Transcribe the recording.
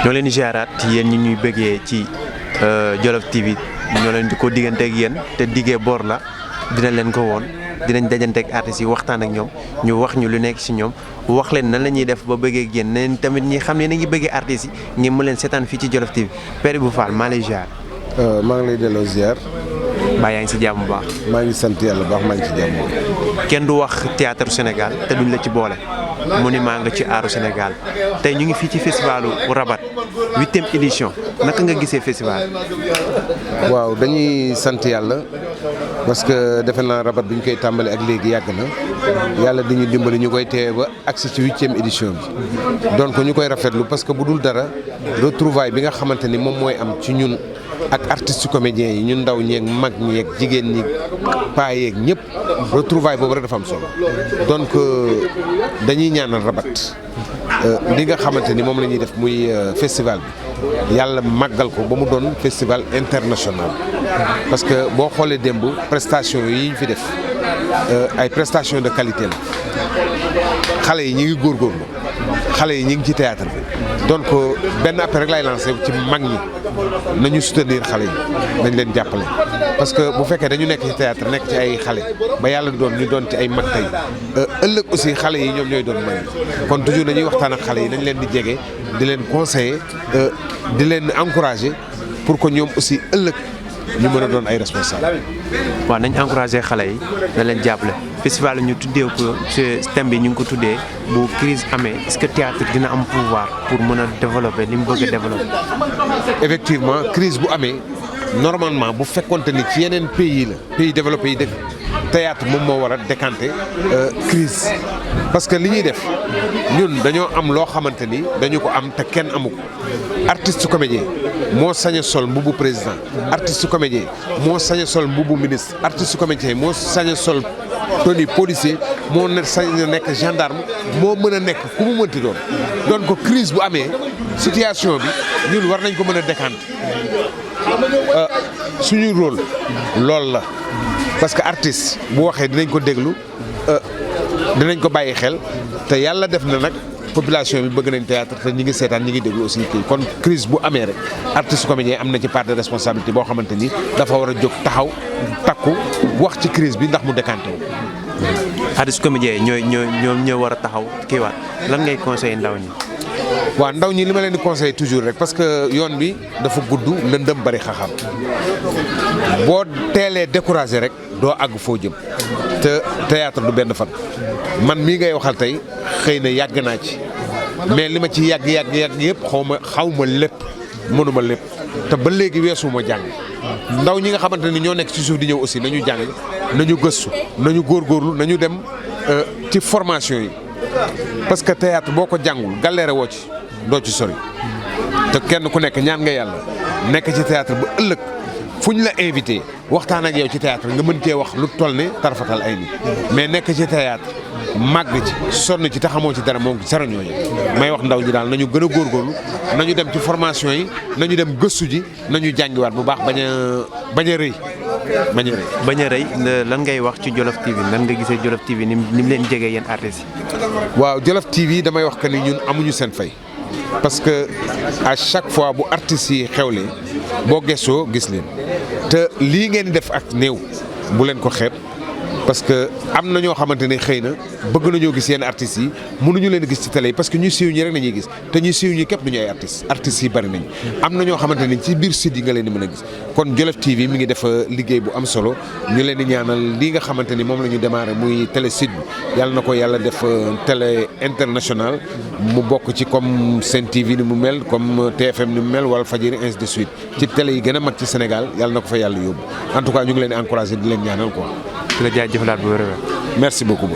ñoo leen di ziaraat yéen ñi ñuy bëggee ci Jolof TV ñoo leen di ko diggante ak yéen te diggee boor la dina leen ko woon dinañ dajante ak artistes yi waxtaan ak ñoom ñu wax ñu lu nekk ci ñoom wax leen nan la ñuy def ba bëggee ak yéen neen tamit ñi xam ne na ngi bëggee artistes yi ngeen mu leen seetaan fii ci Jolof TV Père Ibou Fall maa lay ziar. maa ngi lay delloo ziar. mbaa yaa ngi si jàmm bu baax. maa ngi sant yàlla bu baax maa ngi ci jàmm. kenn du wax théâtre Sénégal te duñ la ci boole monument nga ci aaru Sénégal tey ñu ngi fii ci festivalu Rabat 8ème édition naka nga gisee festival. waaw dañuy sant yàlla parce que defe naa Rabat bi ñu koy tàmbali ak léegi yàgg na yàlla di ñu dimbali ñu koy teewe ba agsi ci 8ème édition bi donc ñu koy rafetlu parce que bu dul dara retrouvaille bi nga xamante ni moom mooy am ci ñun ak artistes comédiens yi ñun ndaw ñeeg mag ñeeg jigéen ñi paa yeeg ñëpp retrouvaille boobu rek dafa am solo donc dañuy ñaanal Rabat li nga xamante ni moom la ñuy def muy festival bi yàlla màggal ko ba mu doon festival international parce que boo xoolee démb prestation yi ñu fi def ay prestation de qualité la xale yi ñi ngi góorgóorlu xale yi ñi ngi ci théâtre bi donc benn appel rek lay lancé ci mag ñi nañu soutenir xale yi nañ leen jàppale parce que bu fekkee dañu nekk ci théâtre nekk ci ay xale ba yàlla doon ñu doon ci ay mag tey ëllëg aussi xale yi ñoom ñooy doon mag yi kon toujours dañuy waxtaan ak xale yi nañ leen di jege di leen conseiller di leen encourager pour que ñoom aussi ëllëg ñu mën a doon ay responsable. waaw nañ encouragé xale yi na leen jàppale festival ñu tuddee ko ci thème bi ñu ngi ko tuddee bu crise amee est-ce que théâtre dina am pouvoir pour mën a développer li mu bëgg a développer. effectivement crise bu amee normalement bu fekkonte ni ci yeneen pays la pays développé yi dëkk théâtre moom moo war a décanter crise parce que li ñuy def ñun dañoo am loo xamante ni dañu ko am te kenn amu ko artiste comédien moo sañ a sol mbubu président artiste comédien moo sañ a sol mbubu ministre artiste comédien moo sañ a sol tenue policier moo sañ a nekk gendarme moo mën a nekk ku mu mënti doon donc crise bu amee situation bi ñun war nañ ko mën a décanter suñu rôle loolu la parce que artiste bu waxee dinañ ko déglu dinañ ko bàyyi xel te yàlla def na nag population bi bëgg nañ théâtre te ñi ngi seetaan ñi ngi déglu aussi kii kon crise bu amee rek artiste comédien am na ci part de responsabilité boo xamante ni dafa war a jóg taxaw takku wax ci crise bi ndax mu décanté wu. artiste comédien ñoom ñoo war a taxaw kii waat lan ngay conseiller ndaw ñi. waaw ndaw ñi li ma leen di conseiller toujours rek parce que yoon bi dafa gudd lëndëm bari xaxam boo teelee découragé rek doo àgg foo jëm te théâtre du benn fan man mii ngay waxal tey xëy na yàgg naa ci mais li ma ci yàgg yëpp xaw ma lépp mënuma lépp te ba léegi weesuma jàng ndaw ñi nga xamante ni ñoo nekk ci suuf di ñëw aussi nañu jàng nañu gëstu nañu góorgóorlu nañu dem ci formation yi parce que théâtre boo ko jàngul galère woo ci doo ci sori te kenn ku nekk ñaan nga yàlla nekk ci théâtre ba ëllëg fu ñu la invité waxtaan ak yow ci théâtre nga mën cee wax lu toll ne tarfatal ay nit mais nekk ci théâtre màgg ci sonn ci te xamoo ci dara moom zéro ñooñu may wax ndaw ñi daal nañu gën a góorgóorlu nañu dem ci formation yi nañu dem gëstu ji nañu jàngiwaat bu baax bañ a rëy. bañ a rëy lan ngay wax ci Jolof TV nan nga gisee Jolof TV ni mu leen jegee yéen artistes yi. waaw Jolof TV damay wax que ni ñun amuñu seen fay parce que à chaque fois bu artistes yi xewlee boo gëstoo gis leen te lii ngeen di def ak néew bu leen ko xeeb parce que am na ñoo xamante ne xëy na bëgg nañoo gis yenn artistes yi mënuñu leen gis ci télé yi parce que ñu siiw ñi rek nañuy gis te ñu siiw ñi képp duñu ay artistes yi bari nañu am na ñoo xamante ne ci biir site yi nga leen di mën a gis kon Jolof TV mi ngi def liggéey bu am solo ñu leen di ñaanal lii nga xamante ni moom la ñu démarré muy télé site bi yàlla na ko yàlla def télé international mu bokk ci comme Sen TV ni mu mel comme TFM ni mu mel wala Fadjri ainsi de suite ci télé yi gën a mag ci Sénégal yàlla na ko fa yàlla yóbbu en tout cas ñu ngi leen di encouragé di leen ñaanal quoi. di la jaajëfalaat bu wér-wér. Merci beaucoup.